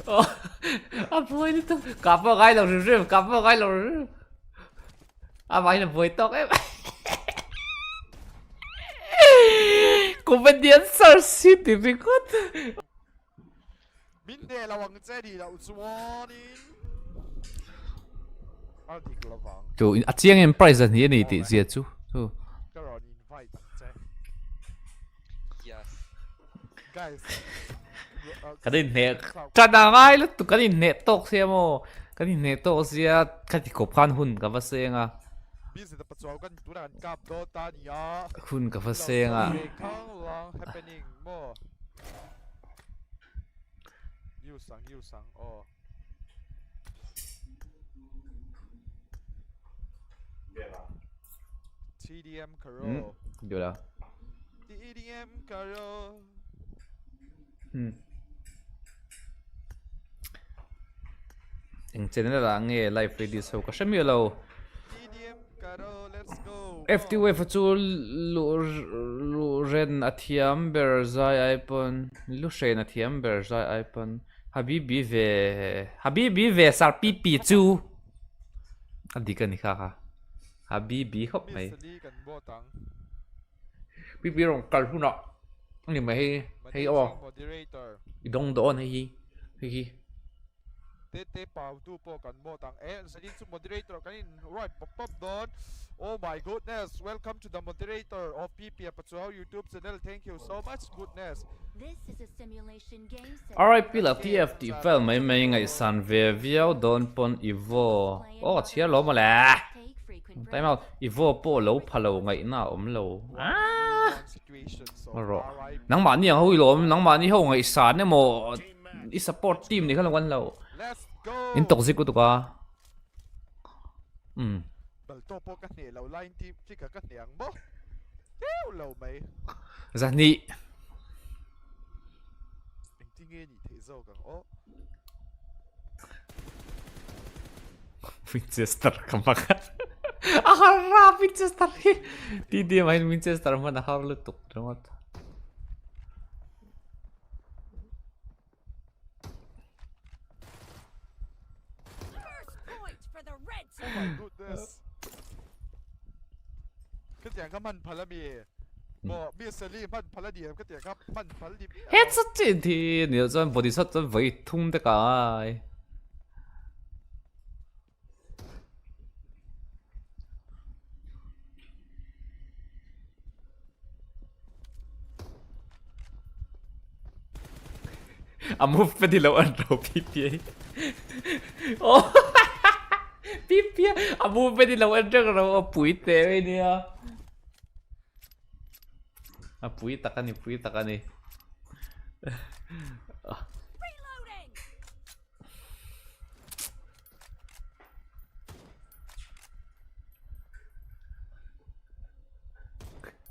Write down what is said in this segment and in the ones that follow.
Oh, a buai lutuk. Kah pawh ngai lo hrim hrim, kah pawh ngai lo hrim hrim. A vahin a buai tawk em. Comedian search hi ti ringawt. Min hneh lo ang che nih loh chuanin a dik lovang. Chu a chiang em prize a hnih a ni tih zia chu. Chu. Ka rawn invite ang che. Yes. Guys. Kan inhneh tan a ngai lutuk kan inhneh tawk sia maw kan inhneh tawk sia khati khawp khan hun ka va seng a. Busy ta pachuau kan tunah kan kap dawn ta nia. Hun ka va seng a. Khang happening maw. News ang news ang aw. TDM Karo. Được rồi. TDM Karo. Hmm. Eng channel ah nge live release ho ka hre miah lo. TDM Karo let's go. FT wave chu lu lu ren a thiam ber zai ai pawn lu hren a thiam ber zai ai pawn Habibi ve Habibi ve sar pipi chu a dik a ni kha kha Habibi khawp mai. Pipi rawn kal hunah a ni mai hei hei aw i dawng dawn hei hi hei hi. Tete pau tu pawh kan mawt ang e zanin chu moderator kan in right pawp pawp dawn oh my goodness welcome to the moderator of PP Pachuau youtube channel thank you so much goodness. RIP la TF tih vel mai mai ngaihsan ve viau dawn pawn i vaw aw ka chhiar lo mawle time out i vaw pawh lo pha lo ngaihna a awm lo aah rawh nangmahni ang ho i lawm nangmahni ho ngaihsan emaw i support team ni kha lo kan lo in tawk zik lutuk a um Balto pawh ka hneh lo line team flicker ka hneh ang maw deuh lo mai zahnih engtin nge nih theih zawk ang aw Winchester ka hmang a a har a Winchester hi TDM ah hian Winchester hman a har lutuk ringawt. Oh my goodness. Khatiang kha hman phal a mi. Maw mi Sally hman phal a ni em khatiang kha hman phal ni miah lo. Headshot chin thi nih chuan body shot chuan vawi thum te ka ngai. A move pe ni lo an ro pi pi. Oh. Pi pi a move pe ni lo an reng ro a pui te mai nia. A pui tak a ni pui tak a ni.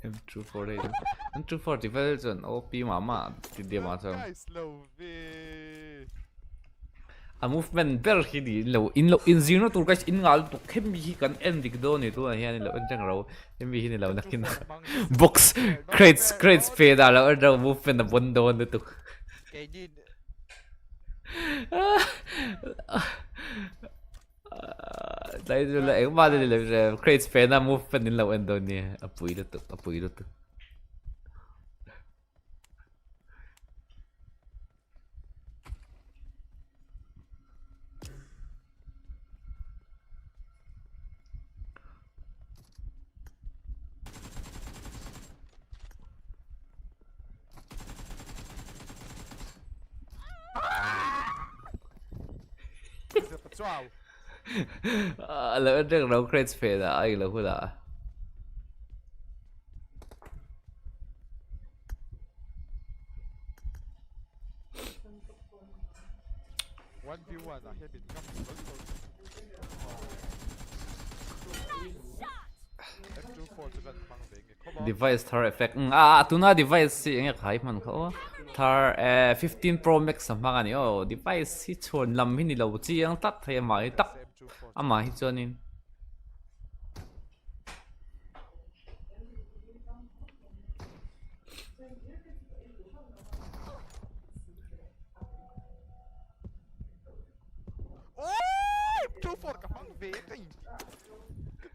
M248 M240 vel chuan OP mah mah ti diam ah chuan a movement ber hi ni lo in lo in zir na tur guys in ngal lutuk hemi hi kan en dik dawn ni tunah hian in lo en reng ro hemi hi ni lo nakin box crates crates pe dah lo en reng movement a bon dawn lutuk. Tlai chu la engmah te ni lo hre crates pen a movement in lo en dawn nia a pui lutuk a pui lutuk. A lo en reng lo crates phen ah a ilo hun ah. Device thar effect umm ah tuna device hi enge khai hman kha aw thar eh 15 pro max a hmang a ni aw device hi chhuan lam hi ni lo chiang tak thei amah hi tak amah hi chuanin.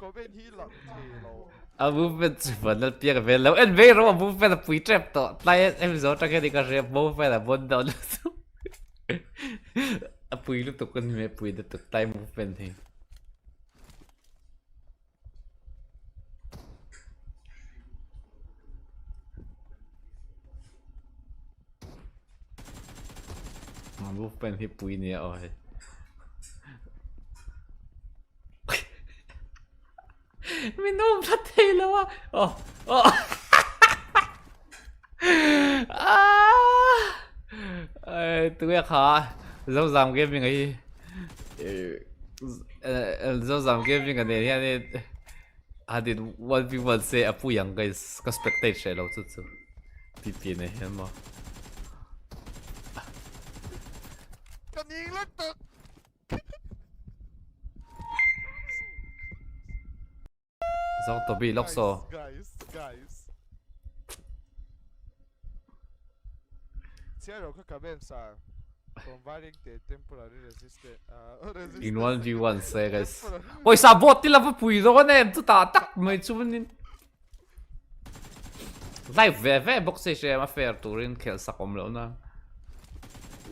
comment hi lang thei lo. A movement chu van lal piak ve lo en vei rawh a movement a pui tep tawh tlai em zo tang hian ka hria movement a bon dawn lutuk a pui lutuk ani mai a pui lutuk tlai movement hi. Movement hi pui nia aw hei. Min awm that thei lo a. Oh, oh. Ah! Ai, tu e kha. Zozam gaming a hi. Zozam gaming a nen hian in han in 1v1 se a pui ang guys. Ka spectate hreh lo chu chu. PP nei hian maw. Ka ning lutuk. Zawng Toby lawk saw. Guys, guys, guys. Chhiar ka comment sir. From varing te temporary resistant. Uh, In 1v1 se guys. Pawisa bot ti lava pui dawn em chu ta tak mai chu manin. Live ve ve bawk se hre a fair turin khelh sak awm loh na.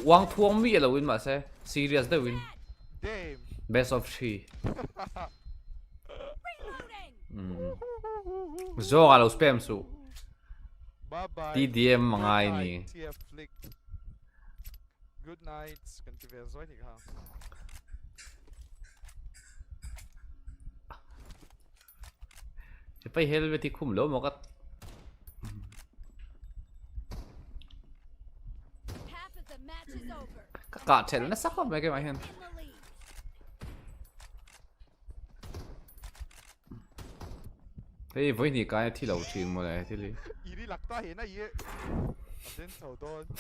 Uang thuang mi lo in mahse serious deuh in. Best of 3. Mm. Zawng a lo spam su. TDM angai ni. Good night. Kan ti ve zoi ni kha. Hepai helmet hi khum lo maw ka Ka kah thelh nasa khawp mai keimah hian. Hei vawi hnih kai a thi lo thin mawle thil hi.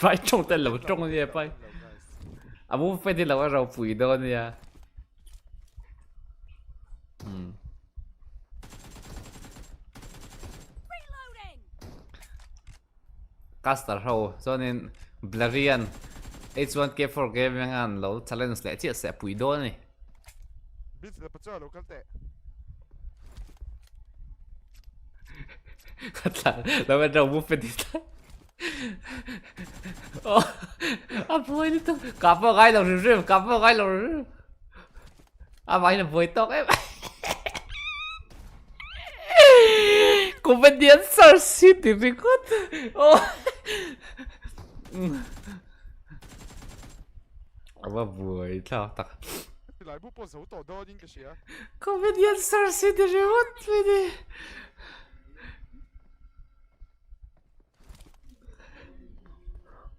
Vai tawng tel lo tawng ania pai. A movement hi lo a ropui dawn ania. Hmm. Caster ho chuanin Blarian H1K4 gaming an lo challenge leh chiah se a pui dawn a ni. Beats le pachuah lo kal teh. Ka tlan lo en ro move ti tlat. Oh, a buai lutuk. Ka pawh ngai lo hrim hrim, ka pawh ngai lo hrim hrim. A vangin a buai tawk em. Comedian sir si ti ringawt. Oh. A va buai thlak tak. Silai bu pawh zo tawh dawn in ka hria. Comedian sir si ti ringawt mai ni.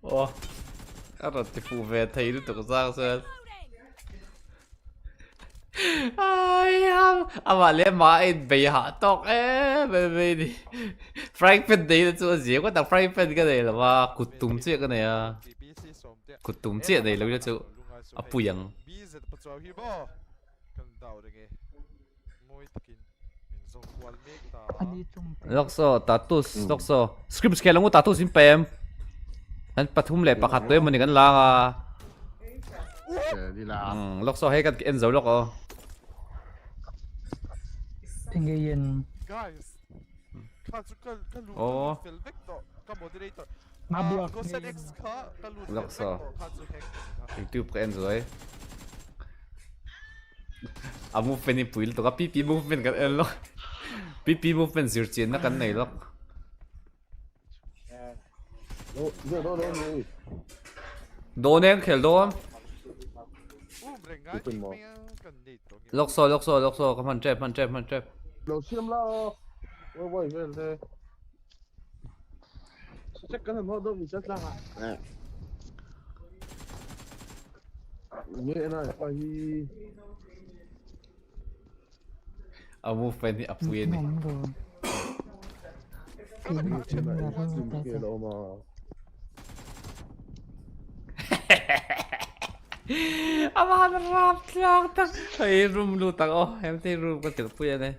Aw a rawn ti fuh ve thei lutuk zang chuan ai am amah leh amah a inbei hah tawk em em mai ni frying pan nei na chu a zia ngawt ang frying pan ka nei lo a kut tum chiah ka nei a kut tum chiah nei lo ila chu a pui ang. Lawk saw tatus lawk saw script khel angu tatus in pem an pathum leh pakhat tu emawni kan lang a lawk saw hei kan en zo lawk aw aw lawk saw youtube ka en zo e A movement hi pui lutuk a, PP movement kan en lawk. PP movement zir chianna kan nei lawk. Dawn em khel dawn. Lawk saw lawk saw lawk saw ka hman tep hman tep hman tep. Lo siam la aw. Oi oi vel te. Check kan han hawt dawn mi chat tlangah. Nge en ai pa hi. A movement hi a pui a ni. A van rap thlak tak. Hei room lut ang aw, hemte room ka tirh pui a ni.